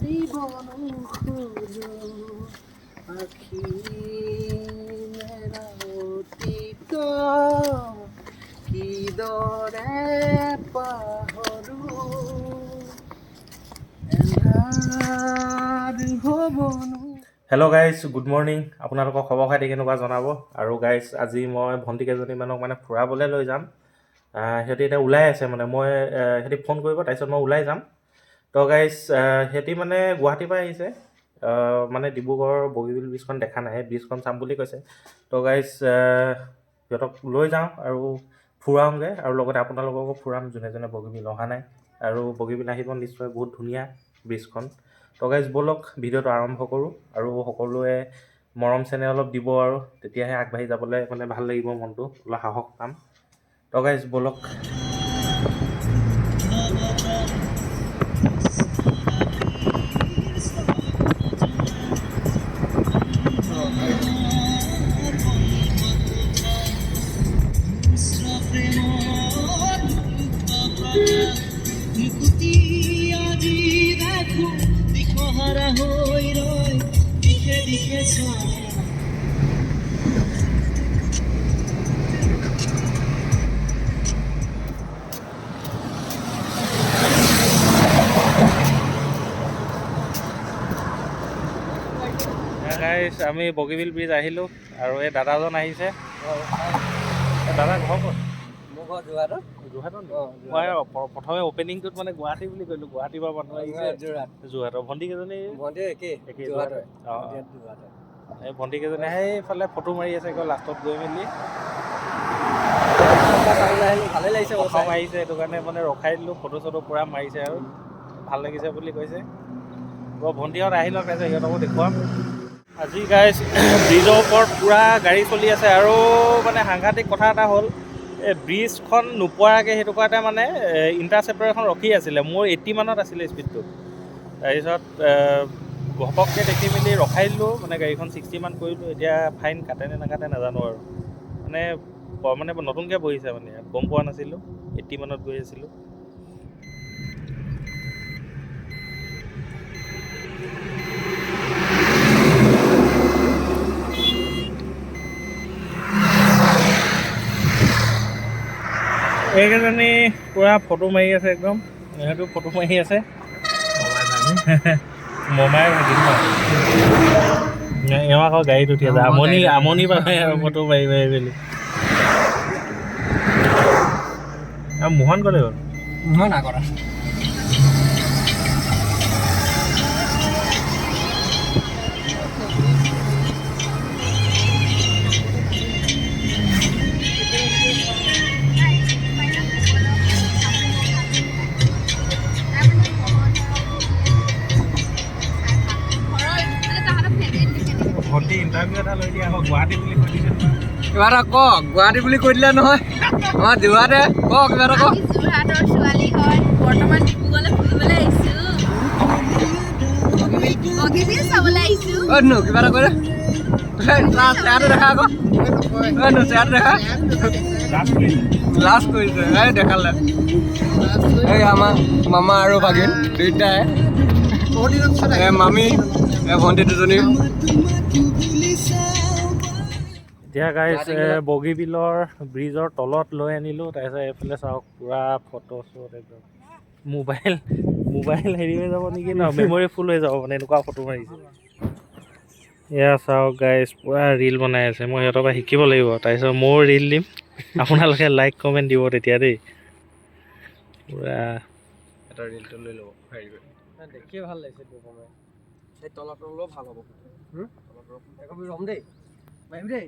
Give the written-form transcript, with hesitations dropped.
দিব নোখোজো আখি মেলা অতীত কিদৰে পাহৰো এন্ধাৰ হ'বনো। Hello' guys, good morning. আপোনালোকৰ খবৰ খাতি কেনেকুৱা জনাব। আৰু গাইজ, আজি মই ভণ্টি কেইজনীমানক মানে ফুৰাবলৈ লৈ যাম। সিহঁতি এতিয়া ওলাই আছে, মানে মই সিহঁতি ফোন কৰিব, তাৰপিছত মই ওলাই যাম। তো গাইজ, সিহঁতি মানে গুৱাহাটীৰ পৰা আহিছে, মানে ডিব্ৰুগড় বগীবিল ব্ৰিজখন দেখা নাই, সেই ব্ৰিজখন চাম বুলি কৈছে। তো গাইজ, সিহঁতক লৈ যাওঁ আৰু ফুৰাওঁগৈ আৰু লগতে আপোনালোককো ফুৰাম, যোনে যোনে বগীবিল অহা নাই আৰু বগীবিল আহিব নিশ্চয়, বহুত ধুনীয়া ব্ৰিজখন। তো গাইজ, ব'লক ভিডিঅ'টো আৰম্ভ কৰোঁ আৰু সকলোৱে মৰম চেনেহ অলপ দিব আৰু তেতিয়াহে আগবাঢ়ি যাবলৈ মানে ভাল লাগিব, মনটো অলপ সাহস পাম। তো গাইজ, ব'লক। আজি দেখো দিশহাৰা হৈ ৰয় দিশে দিশে চাই। গাইজ, আমি বগীবিল ব্ৰিজ আহিলোঁ আৰু এই দাদাজন আহিছে। এই দাদা ঘৰ ক'ত? মোৰ ঘৰ যোৰহাটত। যোৰহাটত নেকি? অঁ। মই প্ৰথমে অ'পেনিংটোত মানে গুৱাহাটী বুলি ক'লোঁ, গুৱাহাটীৰ পৰা মানুহ আহিছে। যোৰহাট। যোৰহাটৰ। ভণ্টি কেইজনী? ভণ্টি একেই। একেই। যোৰহাটৰ। অঁ। যোৰহাটৰ। এই ভণ্টি কেইজনী সেইফালে ফটো মাৰি আছে গৈ লাষ্টত গৈ মেলি। চাবলৈ আহিলোঁ, ভালেই লাগিছে বাৰু। প্ৰথম চাই। আহিছে, সেইটো কাৰণে মানে ৰখাই দিলোঁ। ফটো চটো পূৰা মাৰিছে আৰু ভাল লাগিছে বুলি কৈছে। ভণ্টিহঁত আহি লওক, তাৰপিছত সিহঁতকো দেখুৱাম। আজি গাইজ, ব্ৰিজৰ ওপৰত পূৰা গাড়ী চলি আছে আৰু মানে সাংঘাতিক কথা এটা হ'ল, এই ব্ৰিজখন নোপোৱাকৈ সেইটো কাৰণে মানে ইণ্টাৰচেপ্টৰ এখন ৰখি আছিলে। মোৰ 80 মানত আছিলে স্পীডটো। তাৰপিছত ঘপককৈ দেখি মেলি ৰখাই দিলোঁ, মানে গাড়ীখন 60 মান কৰিলোঁ। এতিয়া ফাইন কাটে নে নাকাটে নাজানো আৰু মানে নতুনকৈ বহিছে, মানে ইয়াত গম পোৱা নাছিলোঁ, 80 মানত গৈ আছিলোঁ। এইকেইজনী পূৰা ফটো মাৰি আছে একদম, ইহঁতো ফটো মাৰি আছে। মমাই ভাগিন ন? এওঁ আকৌ গাড়ীত উঠি আছে, আমনি আমনি পালে আৰু ফটো মাৰি মাৰি মেলি। আৰু মোহন ক'লে গ'ল? নহয়, নাই কৰা। ভণ্টি, ইণ্টাৰভিউ এটা লৈ দিয়া আকৌ, গুৱাহাটী বুলি কৈ দিছে নহয়। কিবা এটা কওক, গুৱাহাটী বুলি কৈ দিলে নহয়, আমাৰ যোৰহাটে। কওক, কিবা এটা কওক। আমি যোৰহাটৰ ছোৱালী হয়, বৰ্তমান ডিব্ৰুগড়লৈ ফুৰিবলৈ আহিছো, বগীবিল চাবলৈ আহিছো। ঐ নো, কিবা এটা কৈ দে। চেয়াৰটো দেখা আকৌ। ঐ নো, চেয়াৰটো দেখা। লাজ কৰিছে। লাজ কৰিছে। এই দেখালে, এই আমাৰ মামা আৰু ভাগিন দুইটাই, এই মামী, এই ভণ্টি দুজনী। এতিয়া গাইজ, বগীবিলৰ ব্ৰিজৰ তলত লৈ আনিলোঁ। তাৰপিছত এইফালে চাওক, পূৰা ফটো শ্বট একদম। মোবাইল মোবাইল হেৰি হৈ যাব নেকি ন, মেমৰি ফুল হৈ যাব, মানে এনেকুৱা ফটো মাৰিছে। এয়া চাওক গাইজ, পূৰা ৰিল বনাই আছে। মই সিহঁতৰ পৰা শিকিব লাগিব, তাৰপিছত ময়ো ৰিল দিম। আপোনালোকে লাইক কমেণ্ট দিব তেতিয়া দেই পূৰা। এটা ৰিলটো লৈ ল'ব হেৰি কৰি। দেখিয়ে ভাল লাগিছে। সেই তলত ৰ'লেও ভাল হ'ব। তলত ৰ'ম দেই, মাৰিম দেই।